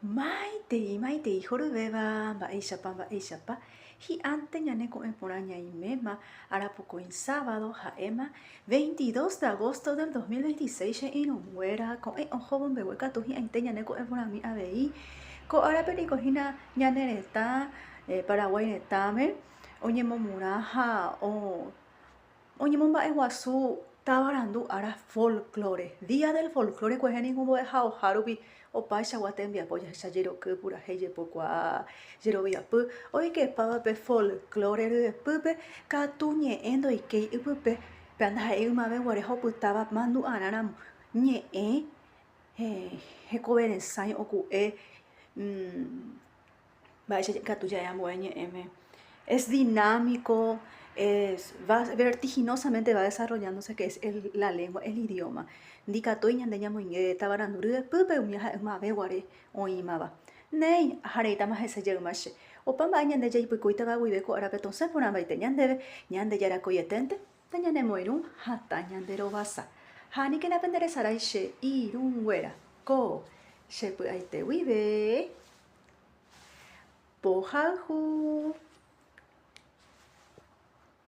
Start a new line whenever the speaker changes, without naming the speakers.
Maitei, maitei horyvéva, mba'éichapa, mba'éichapa, hi'ánte ñane ko'ẽ porã ñaiméma arapokõi sábado ha'éma 22 de agosto del 2026 che irũnguéra ko'ẽ ohóvo mbegue katu hi'ãite ñane ko'ẽ porãmi avei ko árape niko hína ñane retã Paraguái retãme oñemomorã ha Oñemomba'eguasu tavarandu ára folklore. Día del folklore kuehe ningo mbo'ehaoha rupi opaichagua tembiapo jahecha jeroky, purahéi, jepokuaa, jeroviapy, oikepáva pe folklore ryepýpe, katu ñe'ẽ ndoikéi ipype, pe andaha'éi ymave guare ha opytáva mandu'arã ramo ñe'ẽ hekove resãi oku'e Mba'éicha ikatu ja'e ambue ñe'ẽme. Es dinámico, es va vertiginosamente va desarrollándose que es el la lengua, el idioma. Ndikatúi ñande ñamoinge tavarandu ryepýpe umi ha'e ymave guare oĩmava. Néi, ahareítama hese jeyma che. Opa mba'e ñande jaipykúitava guive ko árape tosẽ porãmbaite ñandéve, Ñandejára koietente tañanemoirũ hatã ñande rovasa. Ha aníkena penderesarái che irũnguéra ko che py'aite guive. Pohayhu.